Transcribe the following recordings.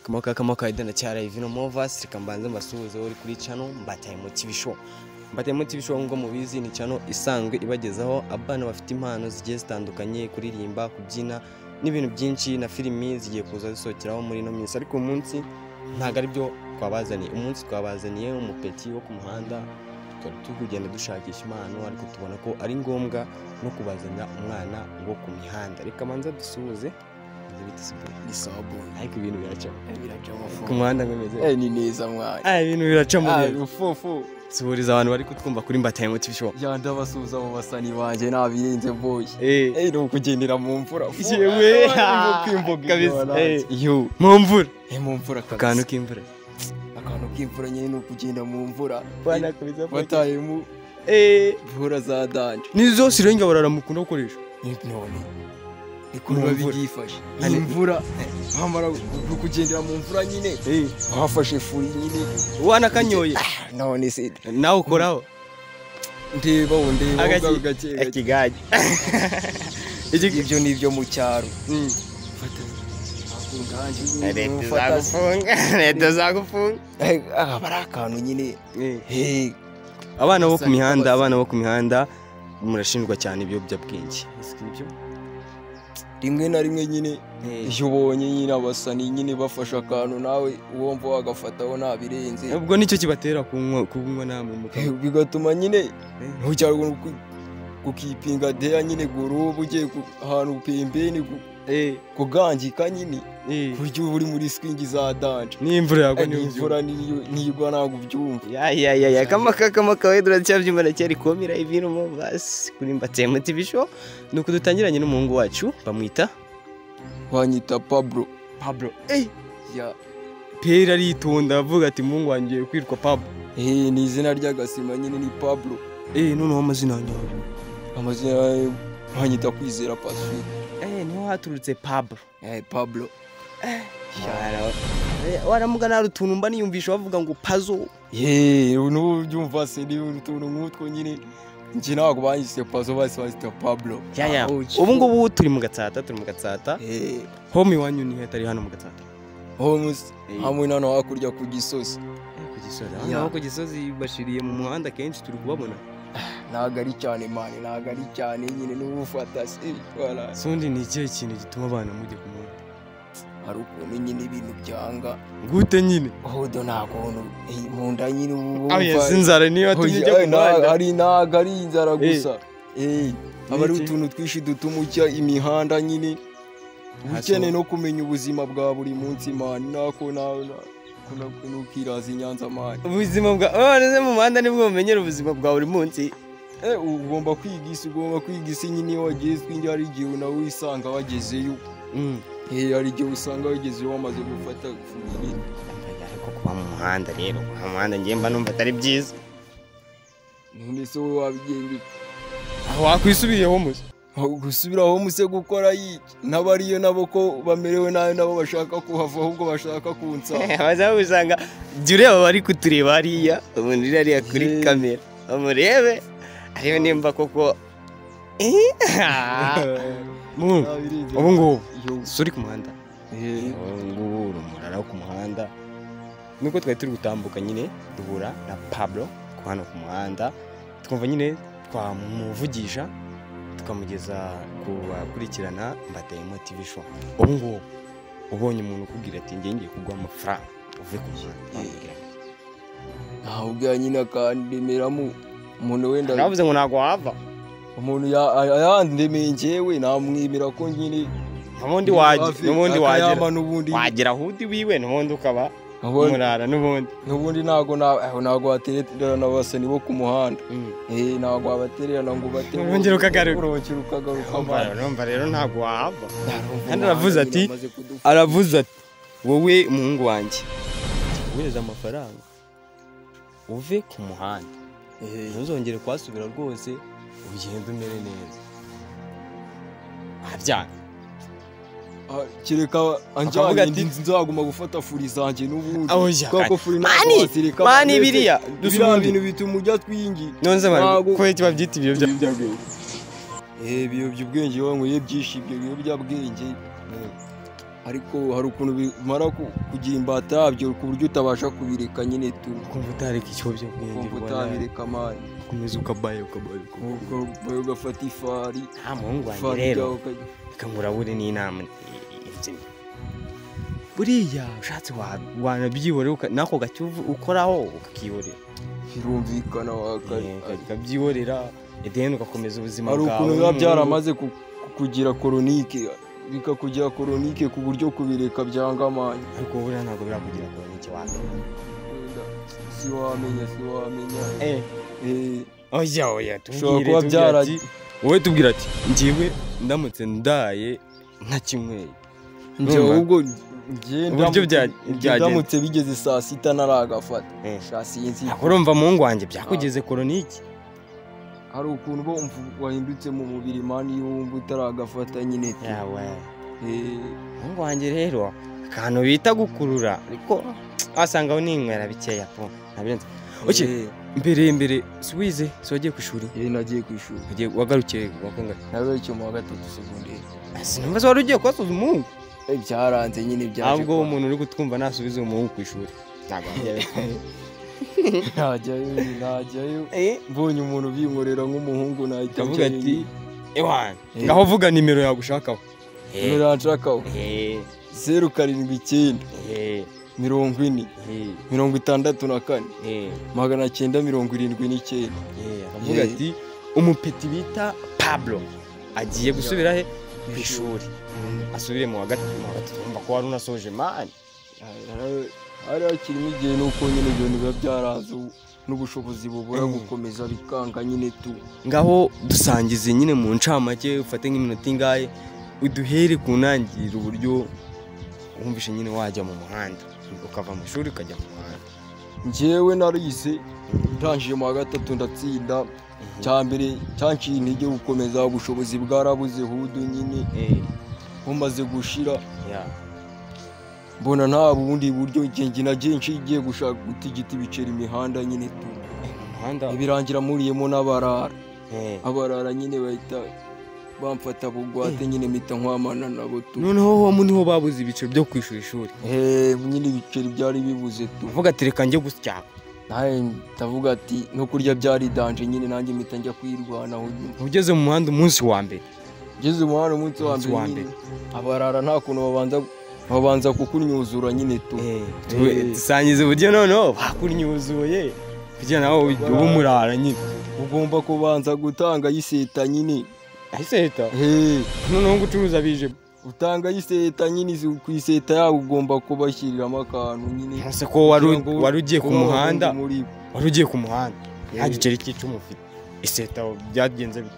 Kama kawaida na cyara Ivino Movers, reka mbanze mbasuhuze uri kuri channel Mbatayemo TV Show. Mbatayemo TV Show ngo mubizi ni channel isanzwe ibagezaho abana bafite impano zigiye zitandukanye, kuririmba, kubyina n'ibintu byinshi na filimi zigiye kuza zisohokeraho muri ino minsi. Ariko umunsi ntago ari byo twabazaniye. Umunsi twabazaniye umupeti wo ku muhanda, twari turi kugenda dushakisha impano, ariko tubona ko ari ngombwa no kubazanira umwana wo ku mihanda. Reka manza dusuhuze. Ni sawa boy. Ariko ibintu biracamo. Biracamo ku muhanda nkomeze. Ni neza mwana. Ibintu biracamo neza. Ufufu. Suhuriza abantu bari kutwumva kuri Mbatayemo TV Show. Ya ndabasuhuza mu basani banje nabirenze boy. No kugendera mu mvura. Yewe. Kabisa. Yo. Mu mvura. Mu mvura kabisa. Akantu k'imvura. Akantu k'imvura nyine no kugenda mu mvura. Bana kabisa. Batayemo. Mvura za danje. Nizo sirenga bararamukunda gukoresha. None. Ikurwa bigifashe imvura hamara kugendera mu mvura nyine hafashe furi nyine wana kanyoye none se nawe ukoraho ndeba ndeba gake ikigaje ibyo nibyo mu cyaro. Leta zagufunga bari nyine. Abana bo ku mihanda, abana bo ku mihanda murashinjwa cyane ibiyobyabwenge. Nibyo rimwe na rimwe nyine iyo ubonye nyine abasani nyine bafashe akantu nawe uwumva wagafataho nabirenze. Ubwo nicyo kibatera kunywa namwe mukaba bigatuma nyine ntucyarwa gukipinga deya nyine gurubu ugiye ahantu pembeni kugangika nyine buryo uri muri swingi za danje n'imvura yagwa n'imvura niyigwa ntabwo ubyumva. Ya kama kawaida turacyabyumva na cyari komira Ivino Movers kuri Mbatayemo TV Show. Nuko dutangiranye n'umuhungu wacu bamwita wanyita Pablo. Pablo. Ya Pera aritonda avuga ati muhungu wanjye kwitwa Pablo. Ni izina ry'agasima nyine ni Pablo. Noneho amazina yanjye. Amazina wanyita Kwizera Pacifique. Niho haturutse Pablo. Pablo. Waramugana hari utuntu mba niyumvisha bavuga ngo Pazo. N'ubu byumva se ni utuntu nk'utwo nyine. Njye ntabwo banyise Pazo, basi banyita Pablo. Ubu ngubu turi mu Gatsata, turi mu Gatsata. Home iwanyu ni hatari hano mu Gatsata. Home hamwe nano hakurya ku Gisozi. Ku Gisozi. Aho ku Gisozi bashiriye mu muhanda kenshi turi kubabona. Ntabwo ari cyane mani, ntabwo ari cyane nyine n'ubufata se. Sundi ni ikihe kintu gituma abana mujya ku muhanda? Hari ukuntu nyine ibintu byanga. Gute nyine? Odo nta kuntu mu nda nyine ubu. Inzara niyo yatumye ujya ku muhanda. Hari ntabwo ari inzara gusa. Aba ari utuntu twinshi dutuma ujya imihanda nyine. Ukeneye no kumenya ubuzima bwa buri munsi mani, nako nawe nukiraza inyanza mani. Ubuzima bwa neze mu muhanda nibwo bumenyera ubuzima bwa buri munsi. Ugomba kwiga isi, ugomba kwiga isi nyine iyo wageze twinjye hari igihe nawe wisanga wagezeyo. Hari igihe usanga wagezeyo wamaze gufata nyine. Ariko kuba mu muhanda rero, mu muhanda ngiye mba numva atari byiza. None se wowe wabigenga? Aho wakwisubiyeho muse? Gusubiraho muse gukora iki? N'abariyo nabo ko bamerewe nabi nabo bashaka kuhava ahubwo bashaka kunsanga. Baza usanga jya ureba bari kutureba hariya, umuntu uri hariya kuri kamera. Umurebe ariyo nimba koko. Ubu ngubu suri ku muhanda. Ubu ngubu uri umurara ku muhanda. Nuko twari turi gutambuka nyine duhura na Pablo ku hano ku muhanda, twumva nyine twamuvugisha tukamugeza ku bakurikirana Mbatayemo TV Show. Ubu ngubu ubonye umuntu ukubwira ati ngiye ngiye kuguha amafaranga uve ku muhanda. Ntabwo nyine akandemeramo umuntu wenda. Navuze ngo ntabwo wava. Umuntu yandemeye njyewe namwemera ko nyine n'ubundi n'ubundi wagera aho wiwe n'ubundi ukaba umurara n'ubundi. N'ubundi ntabwo watererana abasani bo ku muhanda. Ntabwo wabatererana ngo bate. Urongera ukagaruka. Urongera ukagaruka. Urumva rero ntabwo wahava. Kandi aravuze ati wowe umuhungu wanjye uhereza amafaranga uve ku muhanda. Ntuzongere kuhasubira rwose ugende umere neza. Abyanga. Kereka anjyanye nzaguma gufata furi zanjye n'ubundi. Kuko furi ntabwo mani biriya bintu bituma ujya twingi. Nonze mani ko babyita ibiyobyabwenge. Ibiyobyabwenge wanyweye byinshi ibyo biyobyabwenge. Ariko hari ukuntu bimara kugira imbata yabyo ku buryo utabasha kubireka nyine tu. Ukumva utareka ikiyobyabwenge. Ukumva utabireka man. Ukomeza ukabaye ugafata ifari. Nta muhungu wanjye rero reka ngurabure n'inama ebyiri. Buriya ushatse wanabyihorera n'ako gake ukoraho ukakihorera. Birumvikana ukabyihorera edeni ugakomeza ubuzima Hari bwawe. ukuntu biba byaramaze kugira koronike, bikakugira koronike ku buryo kubireka byanga man. Ariko buriya ntabwo birakugira koronike wamenya. Si wamenya. Oya Ushobora kuba byara wowe tubwira ati njyewe ndamutse ndaye ntakinyweye. Njye ahubwo uburyo byagenda bigeze saa sita naragafata. Sinzi. Urumva muhungu wanjye byakugeze koronike. Hari ukuntu bo wahindutse mu mubiri man iyo wumva utaragafata nyine. Yawe. Muhungu wanjye rero akantu bita gukurura ariko wasanga aho ninywera bikeya po ntabirenze. Okay, mbere siwize si wagiye ku ishuri? Nagiye ku ishuri. Wagiye wagarukiye wakonga? Nagarukiye mu wa gatatu segonderi. Sinumva se wari ugiye kuhasubiza umuhungu? Byaranze nyine byaje. Ahubwo umuntu uri kutwumva nasubiza umuhungu ku ishuri. Ntabwo najyayo. Mbonye umuntu binkorera nk'umuhungu nahita avuga ati ewana ngaho vuga nimero yagushakaho. Nimero yanshakaho 0 7 9 40 64 979. Aravuga ati umupeti bita Pablo agiye gusubira he ku ishuri. Asubire mu wa gatatu. Urumva ko wari unasoje man. Hari hakirimo igihe nuko nyine ibintu biba byaraza n'ubushobozi bubura gukomeza bikanga nyine tu. Ngaho dusangize nyine mu ncamake ufate nk'iminota ingahe uduhere ku ntangiriro uburyo wumvishe nyine wajya mu muhanda ukava mu ishuri ukajya mu muhanda. Njyewe narize ndangije mu wa gatatu ndatsinda. Cya mbere cyanciye intege gukomeza ubushobozi bwarabuze hudu nyine bumaze gushira. Mbona nta bundi buryo njye nagiye ngiye gushaka gutigita ibiceri imihanda nyine tu. Ibirangira muriyemo n'abarara. Abarara nyine bahita bamfata bugwate nyine mpita nkwamana nabo tu. Noneho ho niho babuze ibiceri byo kwishura ishuri. Nyine ibiceri byari bibuze tu. Uvuga ati reka njye gusya. Nawe ndavuga ati no kurya byari danje nyine nanjye mpita njya kwirwanaho. Ugeze mu muhanda umunsi wa mbere. Ugeze mu muhanda umunsi wa mbere. Abarara nta kuntu babanza kukunyuzura nyine tu. Dusangize uburyo noneho bakunyuzuye kugira nawe ube umurara nyine. Ugomba kubanza gutanga iseta nyine. Iseta? Noneho gucuruza bije. Utanga iseta nyine ku iseta yawe ugomba kubashyiriramo akantu nyine. Ese ko wari ugiye ku muhanda? Wari ugiye ku muhanda. Nta giceri cy'icumi ufite. Iseta byagenze bite?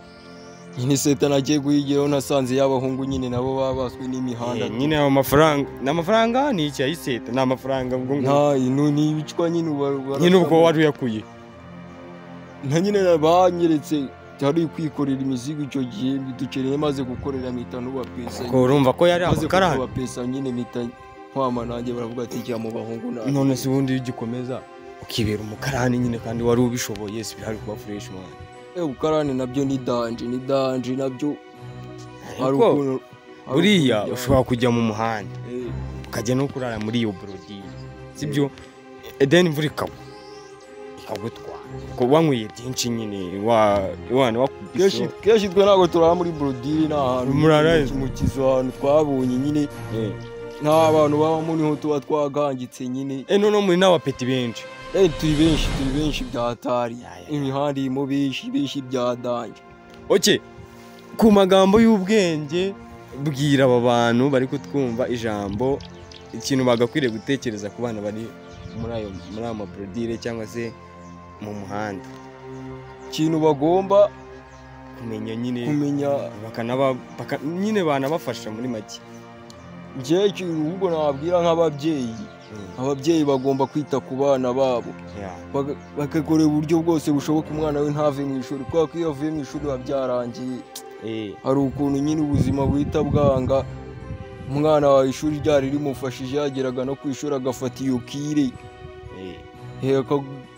Nyine iseta nagiye guhigiraho nasanze y'abahungu nyine nabo babaswe n'imihanda. Nyine ayo mafaranga, ni amafaranga ni iki ayiseta? Ni amafaranga ubwo ngo. Nta ino ni ibicwa nyine nyine ubwo wari uyakuye. Na nyine banyeretse hari kwikorera imizigo icyo gihe dukereye maze gukorera mpita n'ubapesa. Ko urumva ko yari amakarani. Ubapesa nyine mpita nkwama nanjye baravuga ati jya mu bahungu nawe. None se ubundi iyo ugikomeza ukibera umukarani nyine kandi wari ubishoboye si bihari kuba fresh man. Ubukarani nabyo ni danje nabyo. Ariko buriya ushobora kujya mu muhanda ukajya no kurara muri iyo brodi, sibyo? Edeni imvura ikagwa ikagutwara ko wanyweye byinshi nyine wana wakubise. Kenshi twe ntabwo turara muri brodire, ni ahantu mu kizu ahantu twabonye nyine nta bantu babamo niho tuba twagangitse nyine. Noneho muri n'abapeti benshi. Turi benshi byatari. Imihanda irimo benshi byadanje. Okay, ku magambo y'ubwenge bwira aba bantu bari kutwumva ijambo ikintu bagakwiriye gutekereza ku bana bari muri ayo mabrodire cyangwa se mu muhanda. Ikintu bagomba kumenya nyine kumenya bakanaba nyine banabafasha muri make. Njye ikintu ahubwo nababwira nk'ababyeyi, ababyeyi bagomba kwita ku bana babo, bagakora uburyo bwose bushoboka umwana we ntave mu ishuri, kubera ko iyo avuye mu ishuri biba byarangiye. Hari ukuntu nyine ubuzima buhita bwanga, umwana wawe ishuri ryari rimufashije yageraga no ku ishuri agafata iyo kire,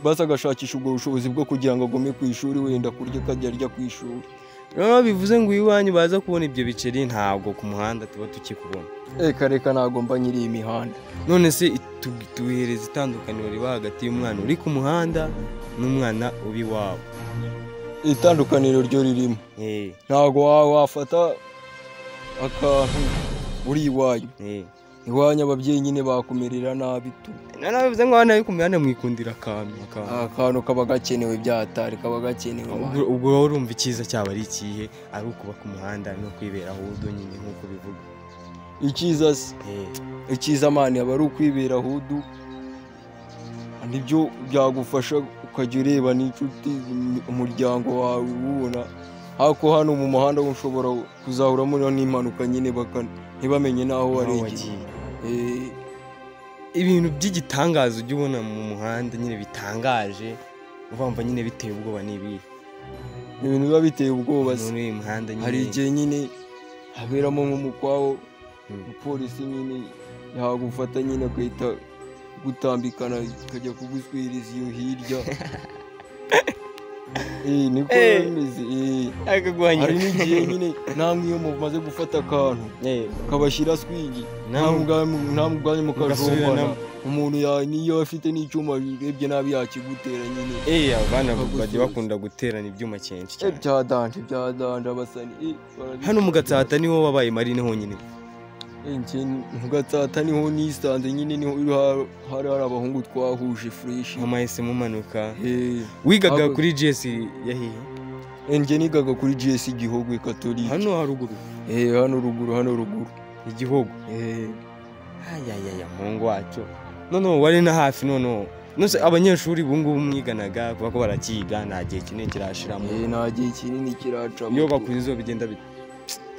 basi agashakisha ubwo bushobozi bwo kugira ngo agume ku ishuri, wenda kurya akajya arya ku ishuri. Noneho bivuze ngo iwanyu baza kubona ibyo biceri, ntabwo ku muhanda tuba tukikubona. Reka reka, ntabwo mba nyiri imihanda. None se tuhereza itandukaniro riba hagati y'umwana uri ku muhanda n'umwana uba iwabo? Itandukaniro ryo ririmo, ntabwo wafata akantu uri iwanyu, iwanyu ababyeyi nyine bakumerera nabi tu. Noneho bivuze ngo abana bari ku mihanda mwikundira akantu akantu kaba gakenewe, byatari kaba gakenewe. Ubwo wowe urumva icyiza cyaba ari ikihe, ari ukuba ku muhanda no kwibera hood nyine nk'uko bivuga? Icyiza se, icyiza man aba ari ukwibera hood, nibyo byagufasha ukajya ureba n'inshuti, umuryango wawe uwubona. Ariko hano mu muhanda ushobora kuzahuramo n'impanuka nyine, ntibamenye n'aho waregeye. Ibintu by'igitangaza ujya ubona mu muhanda nyine bitangaje, ubumva nyine biteye ubwoba ni ibihe? Ibintu biba biteye ubwoba se, muri uyu muhanda nyine hari igihe nyine haberamo nk'umukwawo, umupolisi nyine yagufata nyine agahita gutambikana akajya kuguswiriza iyo hirya. Niko bimeze. Hari n'igihe nyine namwe iyo mumaze gufata akantu kabashyira swingi, namwe ubwanyu mukajombana, umuntu niyo afite n'icyuma urebye nabi yakigutera nyine. Abana bajya bakunda guterana ibyuma kenshi cyane. Bya danje, bya danje abasani. Hano mu Gatsata niho wabaye marine honyine? Mu Gatsata niho nisanze nyine, niho hari abahungu twahuje fresh. Mwahise mumanuka. Wigaga kuri GS ya hehe? Njye nigaga kuri GS Gihogwe Catholique. Hano haruguru? Hano ruguru, hano ruguru. Igihogwe. Ayayaya, muhungu wacu. Noneho wari na hafi noneho. Nose abanyeshuri ubu ngubu mwiganaga kuba ko barakiga, nta gihe kinini kirashiramo? Nta gihe kinini kiracamo. Iyo bakuze izo bigenda bite?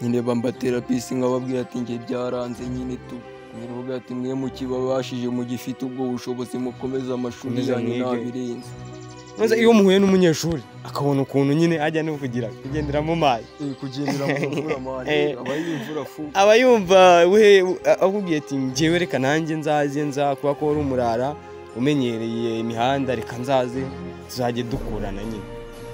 Nyine bambatera pisi nkababwira ati njye byaranze nyine tu. Nyiruvuga ati mwe mukibabashije mugifite ubwo bushobozi mukomeze amashuri yanyu nabirenze. Maze iyo muhuye n'umunyeshuri akabona ukuntu nyine ajya no kugira kugendera mu mazi, kugendera mu mvura man, aba yumvura fu, aba yumva we akubwiye ati njyewe reka nanjye nzaze nza kuba ko uri umurara umenyereye imihanda, reka nzaze tuzajye dukurana nyine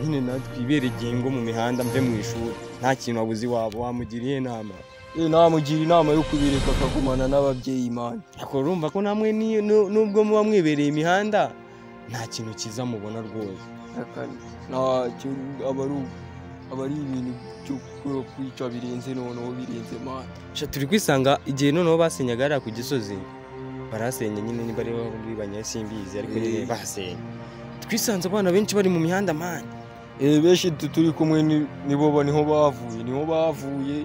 nyine natwe igingo mu mihanda mve mu ishuri nta kintu wabuze iwabo. Wamugiriye inama? Namugira inama yo kubireka akagumana n'ababyeyi man. Ariko urumva ko namwe nubwo muba mwibereye imihanda nta kintu cyiza mubona rwose. Ntacyo, aba ari ibintu byo kwica birenze, noneho birenze man. Turi kwisanga igihe noneho basenyaga hariya ku Gisozi, barasenya nyine niba ari bibanye simbizi, ariko nyine basenya, twisanze abana benshi bari mu mihanda man. Benshi turi kumwe nibo niho bavuye, niho bavuye.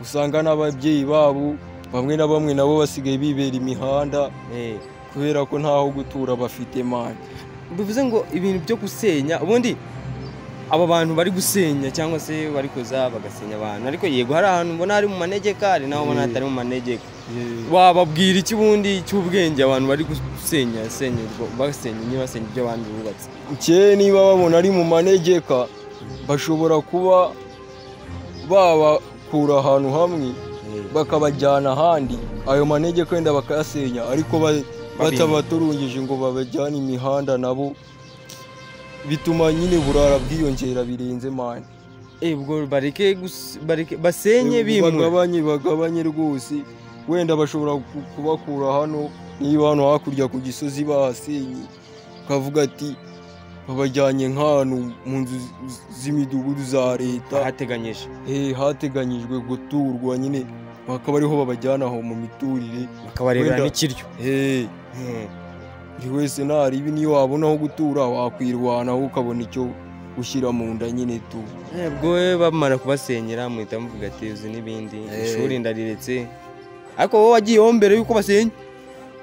Usanga n'ababyeyi babo bamwe na bamwe nabo basigaye bibera imihanda kubera ko ntaho gutura bafite man. Bivuze ngo ibintu byo gusenya, ubundi aba bantu bari gusenya cyangwa se bari kuza bagasenya abantu, ariko yego hari ahantu mbona hari mu manegeka, hari naho mbona hatari mu manegeka. Wababwira iki ubundi cy'ubwenge abantu bari gusenya basenya nyine basenya ibyo abandi bubatse? Njye niba babona ari mu manegeka bashobora kuba babakura ahantu hamwe bakabajyana ahandi, ayo manegeka wenda bakayasenya, ariko batabaturungije ngo babajyane imihanda nabo, bituma nyine burara bwiyongera birenze man. Ubwo bareke basenye bimwe, bagabanye rwose. Wenda bashobora kubakura hano, niba hano hakurya ku Gisozi bahasenye, ukavuga ati babajyanye nk'ahantu mu nzu z'imidugudu za leta hateganyije, hateganyijwe guturwa nyine, bakaba ariho babajyana aho mu miturire, bakabarebera n'ikiryo. Buri wese naribi niyo wabona aho gutura wakwirwanaho ukabona icyo ushyira mu nda nyine tu. Ubwo bamara kubasenyera muhita muvuga ati uzi n'ibindi, ishuri ndariretse. Ariko wowe wagiyeho mbere yuko basenya?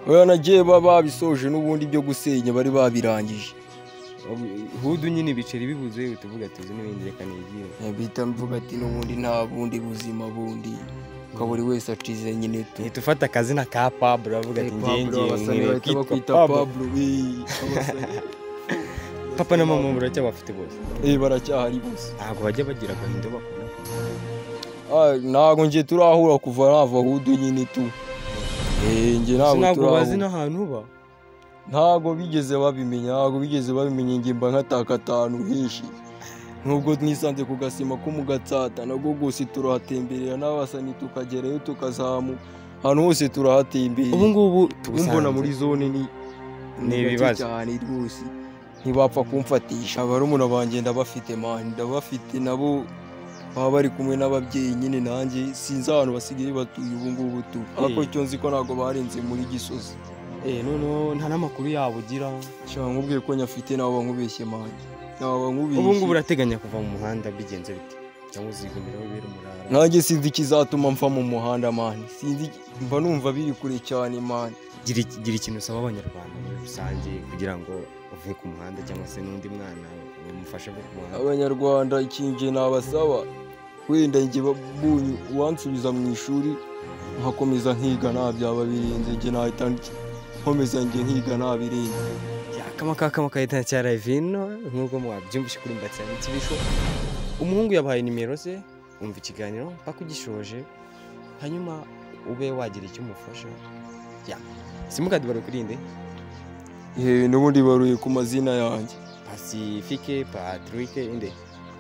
Oya, nagiye babisoje n'ubundi byo gusenya bari babirangije. Hudu nyine ibiceri bibuze utuvuga ati uzi n'ibindi reka nigire. Bita mvuga ati n'ubundi nta bundi buzima bundi, buri wese acize nyine tu. Tufata akazina ka Pablo avuga ati ngiye kwitwa Pablo. Papa na mama baracyabafite bose? Baracyahari bose. Ntabwo bajya bagira agahinda bakunda? Ntabwo ngiye turahura kuva nava hudu nyine tu. Njye ntabwo bazi n'ahantu uba? Ntabwo bigeze babimenya, ntabwo bigeze babimenya, njye mba nkataka atanu henshi. Nubwo nisanze ku gasima ko mu Gatsata, nabwo gusa turahatemberera n'abasani tukagerayo tukazamu, ahantu hose turahatemberera. Ubu ngubu Umbona muri zone ni Ni ibibazo. cyane rwose, ntibapfa kumfatisha. Abarumuna banjye ndabafite man, ndabafite nabo baba bari kumwe n'ababyeyi nyine, nanjye sinzi ahantu basigaye batuye ubu ngubu tu, ariko icyo nzi ko ntabwo barenze muri Gisozi. Noneho nta n'amakuru yabo ugira. Nshaka nkubwiye ko nyafite, nabo nkubeshye man, nabo nkubeshye. Ubu ngubu urateganya kuva mu muhanda bigenze bite, cyangwa uzigumiraho ubera umurara? Nanjye sinzi ikizatuma mva mu muhanda man, sinzi, mba numva biri kure cyane man. Gira ikintu usaba abanyarwanda muri rusange kugira ngo uve ku muhanda, cyangwa se n'undi mwana umufashe ave ku muhanda. Abanyarwanda ikintu nabasaba, wenda njye babonye uwansubiza mu ishuri nkakomeza nkiga nta byaba birenze, njye nahita nkomeza njye nkiga nta birenze. Kama kama kayitana cya Ravino, nk'uko mwabyumvise kuri Mbatayemo TV Show, umuhungu yabahaye nimero ze, umva ikiganiro mpaka ugishoje, hanyuma ube wagira icyo umufasha. Ya simukadi bari kurinde N'ubundi baruye ku mazina yanjye. Pacifique, Patrick, inde?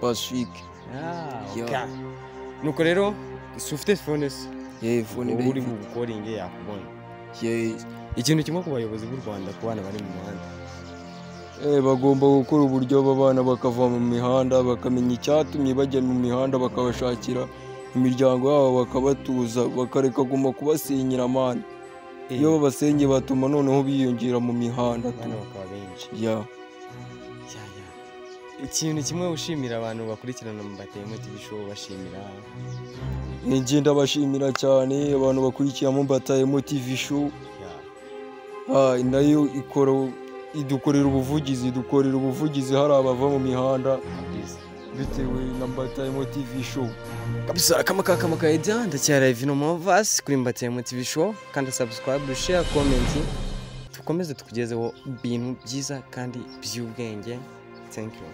Pacifique. Okay. Nuko rero si ufite phone se? Phone uri bugukoringe yakubona. Ikintu kimwe ku bayobozi b'u Rwanda ku bana bari mu muhanda. Bagomba gukora uburyo aba bana bakava mu mihanda, bakamenya icyatumye bajya mu mihanda, bakabashakira imiryango yabo, bakabatuza, bakareka guma kubasenyera man. Iyo babasenye batuma noneho biyongera mu mihanda, abana bakaba benshi. Ya. Ikintu kimwe ushimira abantu bakurikirana mu Mbatayemo TV Show, bashimira? Njye ndabashimira cyane abantu bakurikira mu Mbatayemo TV Show. Nayo ikora, idukorera ubuvugizi, dukorera ubuvugizi hari abava mu mihanda bitewe na Mbatayemo TV Show. Kabisa. Kama kama kaida, ndacyari Ravino Movas kuri Mbatayemo TV Show. Kandi subscribe, share, comment, tukomeze tukugezeho ibintu byiza kandi by'ubwenge. Thank you.